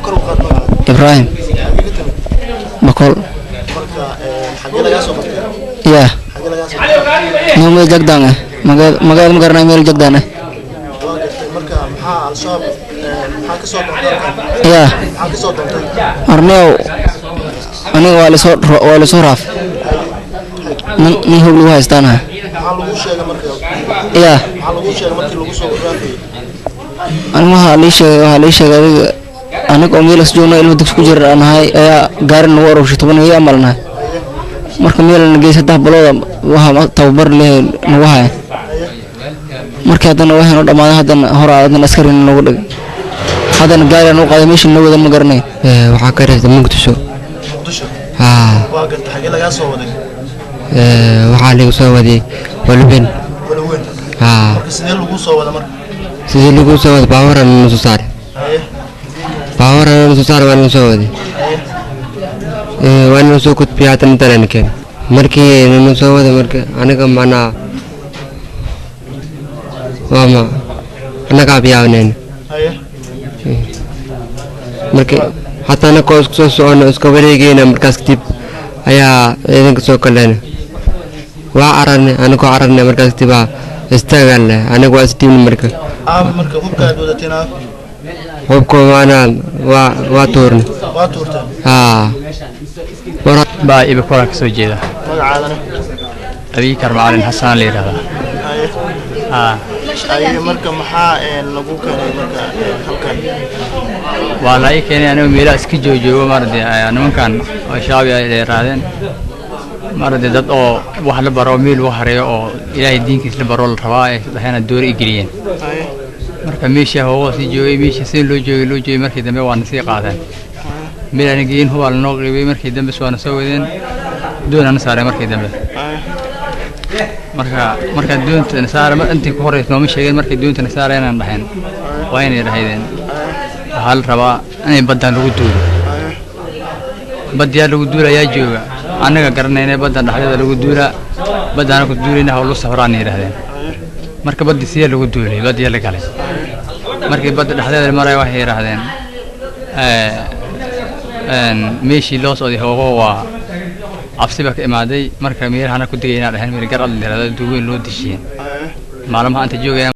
Ibraahim Bakol. Yaa nio meel jagdaan ah, magaada ma garanay, meel jagdaan ah. Yaa arneow, aniga waa lasoo waa lasoo raaf nin hog lagu haystaanaha. Yaa aniga waxaa lii sheegay, waxaa lii sheegay adiga aniga oo meelas joogno, ilmo dugsi ku jira aan ahay, ayaa gaari nagu arooshay 10 iyo amal nahay. Marka meel na geey 3 bilooda waxa tababar leh nagu haya. Markii haddana waxay noo dhamaaday, haddana hore haddana askarina nagu dhigay, haddana gaari aan u qaaday, meesha noo wadan ma garanay. Waxaa ka reebtay Muqdisho. Haa, waxaa lagu soo waday Walweyn. Haa, sidii lagu soo waday baabuur nala soo saaray, baabuur nala soo saaray, waa nala soo waday, waa nala soo gudbiyay, haddana intaan keenay. Markii nala soo waday, marka aniga macnaa waa ma annagaa biyaabneen. Marka hataa anakoo isku soo socono, iska wareegeyna, markaas kadib ayaa ciidanka soo galeen. Waa cararnay, anagoo cararnay markaas kadib aa istaagaan leh, aniga waa isdhiibnay. Marka hubka maanaa waa tuurnay. Haa. Baa Ibakolaan ka soo jeeda, Abiikar Macalin Xasan la yidhahdaa. Haa. Marka maxaa lagu keenay marka halkan? Waa la ii keenay anigoo meelaha iska joojoogo maaragtay, nimankan oo shaabi ay dheeraadeen maaragtay, dad oo wax la baro, meel lagu hareeyo oo Ilaahay diinkiis la baro la rabaa ay dhaheen, doori i geliyeen. Marka meeshii hoogo sii joogay, meeshii si loo joogay loo joogay, markii dambe waana sii qaadeen meel aan geyin, hubaa lanoo qiibay. Markii dambe waana soo wadeen, doonana saareen markii dambe. Marka doonta saare intii ku horeysa nooma sheegeen. Markii doontana saareenaan dhahayn, waa inay dhahaydeen waxaa la rabaa inay baddan lagu duulo. Baddiyaa lagu duulayaa jooga annaga garanayna, baddan dhexdeeda lagu duulaa, baddaana ku duulayna hawlu safraana yidhahdeen. Marka baddi siya lagu duulay, baddiya la galay. Markii badda dhexdeeda maraya waxay yidhaahdeen meeshii loo socday hoogo waa cabsi baa ka imaaday. Marka meelahana ku degaynaa dhaheen, meel gar ad la yidhahdo duuweyn loo dejiyeen maalmaha inta joogayaan.